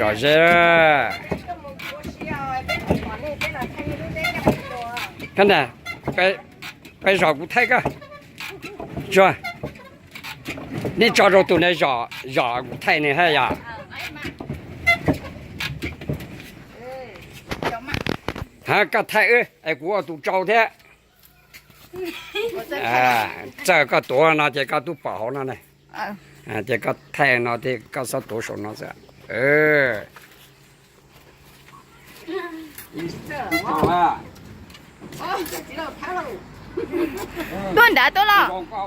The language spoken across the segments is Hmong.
Zom zeb. Kab na, peb zom kuv thaij koj. Tsuag, nej tso rau tus na zom, zom kuv thaij nws hab yom. Ha, koj thaij wb es kuv ua tus tsau thiab. Txawm koj tuav no ces koj tub pom hauv no ne. Ces koj thaij no thiab koj txhob tuav saum no xwb. Tuaj nrad tuaj los,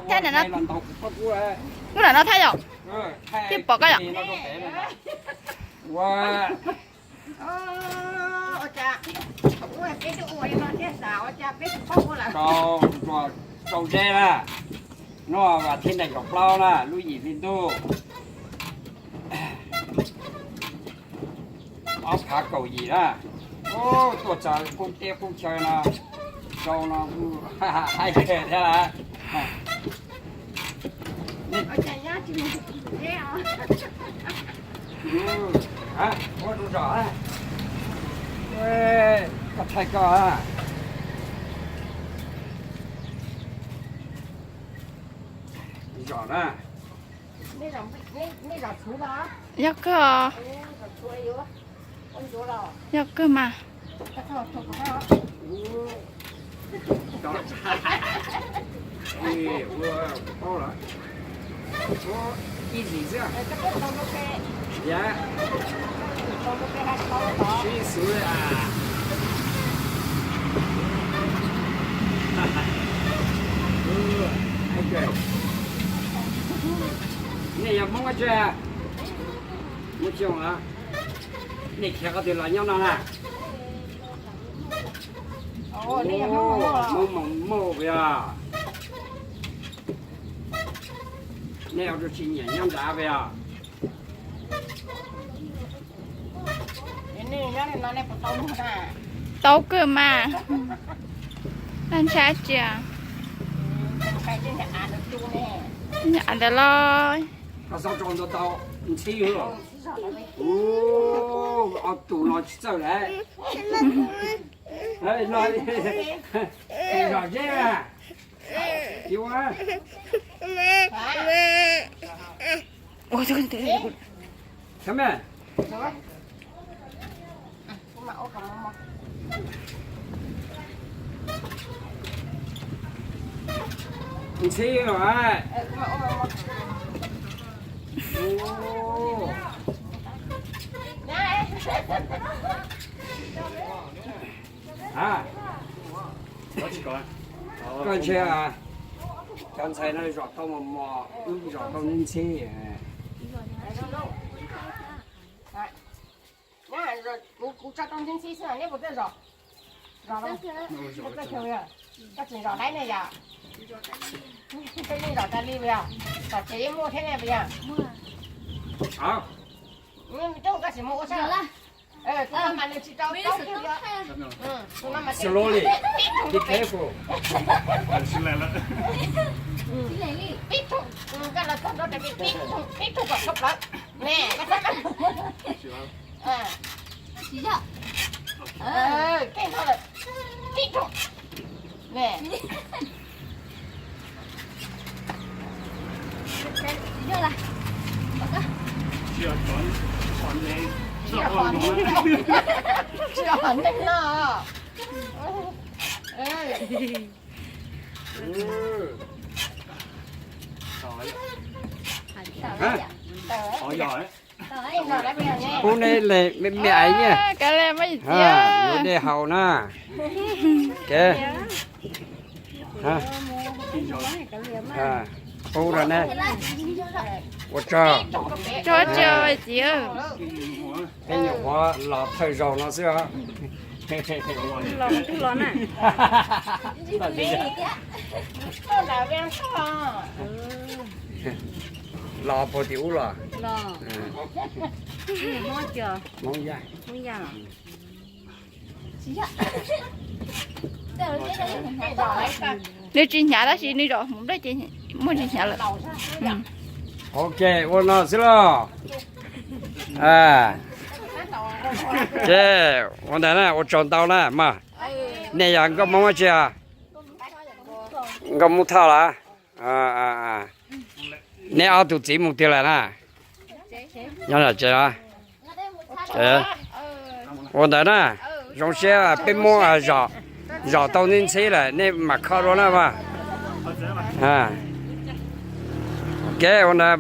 thaij nrad no. Lub nrad no thaij yom. Thiaj pom koj yom. Rau zeb na, no vas thib nees nkaum plaub na, lub yim hli ntuj. Ob phav kaum yim na. Tuaj txog qub teb qub chaw no, rau no kuj haib kawg thiab lawm. Ua rau zom, koj thaij koj. Zom na. Yog kawg, yog kawg mas. Nej yog Hmoob dab tsi? Hmoob Xyooj los? Nej khiav qhov twg los nyob no na? Hmoob Moos Mauj puas yog? Nej ua rau tsis nyiam nyob nrad puas yog? Tau kawg mas. Naj ntshai tsi? Ntawd los. Ob tug no tsis txawj lawm. Zom zeb. Ntxhib los. Koj ntshe cov ntxhais no zom tau mos mos, wb zom tau ntxhib ntxhib. Kuv tso rau ntxhib ntxhib xwb, neb puas txawj zom? Zom los? Koj tseem zom laib ne yom? Koj yeej zom tas li puas yog? Tom tsev yeej muaj thiab ne puas yog? Koj tsis mus ua sab. Tus no mas nws tsis rau taub kiag li. Tus no mas tib rho, tib rho, koj los txog nrau tes tib rho, tib rho kom tshaj plaws ne. Keej dhau lawm, tib rho ne. Tsis yog hom neeg no. Pub nej me me aiv nyiaj, yuav dej haus na. Pub rau ne. Ua tsaug. Tsaug tsaug txiv. Peb nyuam qhuav los thawj zaug no xwb os. Los puag tim ub los? Hmoob Yaj. Nws tsis hnyav tab sis nws zaum hmoov nplej ces muaj tsis hnyav lawm. Ok, ua no xwb los. Ces ua ntawd na, ua tsaug ntau na mas. Nej yog nkauj Hmoob dab tsi os? Nkauj Hmoob Thoj los? Nej ob tug txiv mus twg lawm na? Nyob tsev. Ua ntawd na, zoo siab peb muab zom tau ntxhib lawm nej mam kho dua na mas. Kev ua ntawd